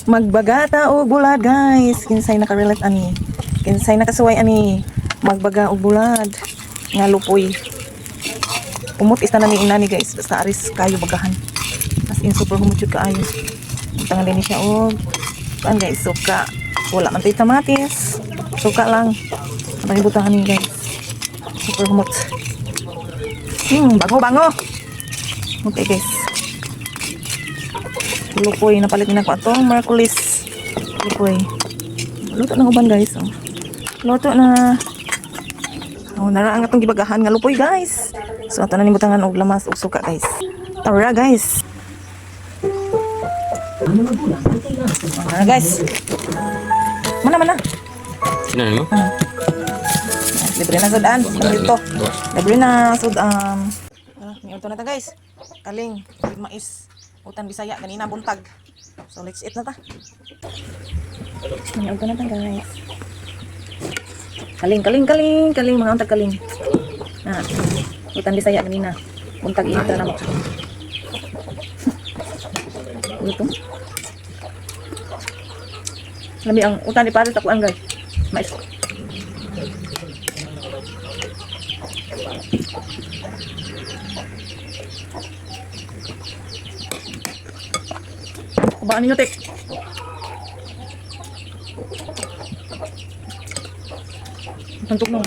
Magbagata og bulad, guys. Kinsay nakarelate ani? Kinsay nakasuway ani? Magbaga og bulad nga lupoy. Umot is na ni inani, guys. Basta aris kayo bagahan. As in super humot jud kaayo. Tangan din siya og kuan, guys, suka. Wala man tay kamatis. Suka lang. Ang ibutangan ni, guys. Super humot. Bango bango. Okay, guys. Lupoy, napalit na ko atong Merculis. Lupoy. Luto na uban, guys. Oh. Luto na. Oh, nara ang atong gibagahan nga lupoy, guys. So ato na nibutangan og lamas ug suka, guys. Tara, guys. Tara, guys. Mana mana. Sino mo? Libre na sudan. Dito. Libre na sudan. Tara, may na ta, guys. Kaling, with mais. Utan Bisaya ganina buntag. So let's eat na ta. May na ta, guys. Kaling, kaling, kaling, kaling, mga untag kaling. Na. Utan Bisaya ganina. Buntag init na mo. Luto. Lami ang utan ni pare sa kuan, guys. Mais. Kubaan ninyo, tek. Tuntok mo.